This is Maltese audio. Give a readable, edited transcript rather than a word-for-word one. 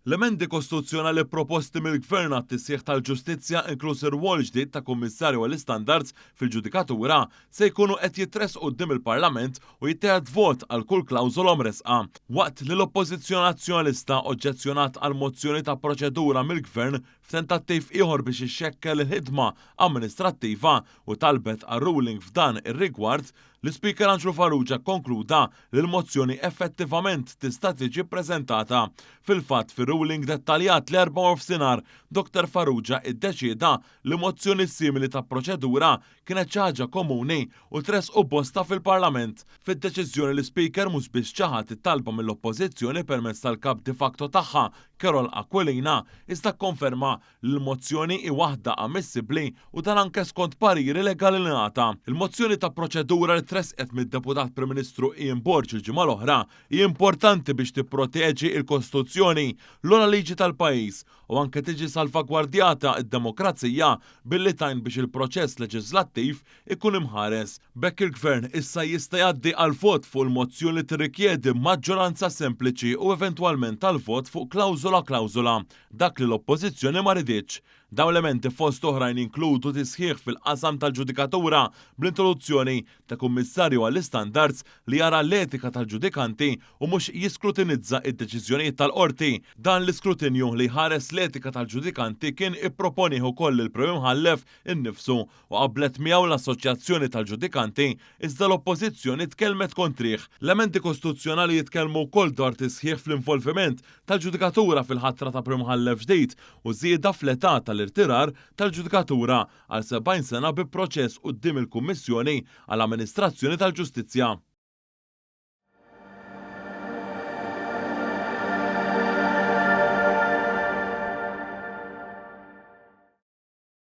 L-emendi kostituzzjonali proposti mill-Gvern għat-tisħiħ tal-ġustizzja inkluż ir-rwol ġdid ta' Kummissarju għall-Istandards fil-Ġudikatura se jkunu qed jitressqu quddiem il-Parlament u jittieħed vot għal kull klawżola mressqa. Waqt li l-Oppożizzjoni Nazzjonalista oġġezzjonat għal mozzjoni ta' proċedura mill-Gvern f'tentattiv ieħor biex ixxekkel il-ħidma amministrattiva u talbet għal ruling f'dan ir-rigward, L-Ispeaker Anġlu Farrugia kkonkluda li l-mozzjoni effettivament tista' tiġi ppreżentata. Fil-fatt, fir-ruling dettaljat l-Erbgħa waranofsinhar, Dottor Farrugia iddeċieda li mozzjoni simili ta' proċedura kienet xi ħaġa komuni u tressqu bosta fil-Parlament. Fid-deċiżjoni l-Ispeaker mhux biss ċaħad it-talba mill-Oppożizzjoni permezz tal-Kap de facto tagħha Karol Aquilina, iżda kkonferma li l-mozzjoni hi waħda ammissibbli u dan anke skont pariri legali li ngħata. Il-mozzjoni ta' proċedura li tressqet mid-Deputat Prim Ministru Ian Borg il-ġimgħa l-oħra hi importanti biex tipproteġi l-Kostituzzjoni, l-ogħla liġi tal-pajjiż u anke tiġi salvagwardjata d-demokrazija billi tgħin biex il-proċess leġiżlattiv ikun imħares. B'hekk il-Gvern issa jista' jgħaddi għall-vot fuq il-mozzjoni li tirrikjedi maġġoranza sempliċi u eventwalment għall-vot fuq klawżola klawżola, dak li l-Oppożizzjoni ma riditx. Dawn l-emendi fost oħrajn jinkludu tisħiħ fil-qasam tal-ġudikatura bl-introduzzjoni ta' Kummissarju għall-Istandards li jara l-etika tal-ġudikanti u mhux jiskrutinizza d-deċiżjonijiet tal-Qorti. Dan l-iskrutinju li jħares l-etika tal-ġudikanti kien ipproponih ukoll il-Prim Imħallef innifsu u qablet miegħu l-Assoċjazzjoni tal-Ġudikanti, iżda l-Oppożizzjoni tkellmet kontrih. L-emendi kostituzzjonali jitkellmu wkoll dwar tisħiħ fl-involviment tal-ġudikatura fil-ħatra ta' Prim Imħallef ġdid u żieda fl-età tal-irtirar tal-ġudikatura għal 70 sena bi proċess quddiem il-Kummissjoni għall-Amministrazzjoni tal-Ġustizzja.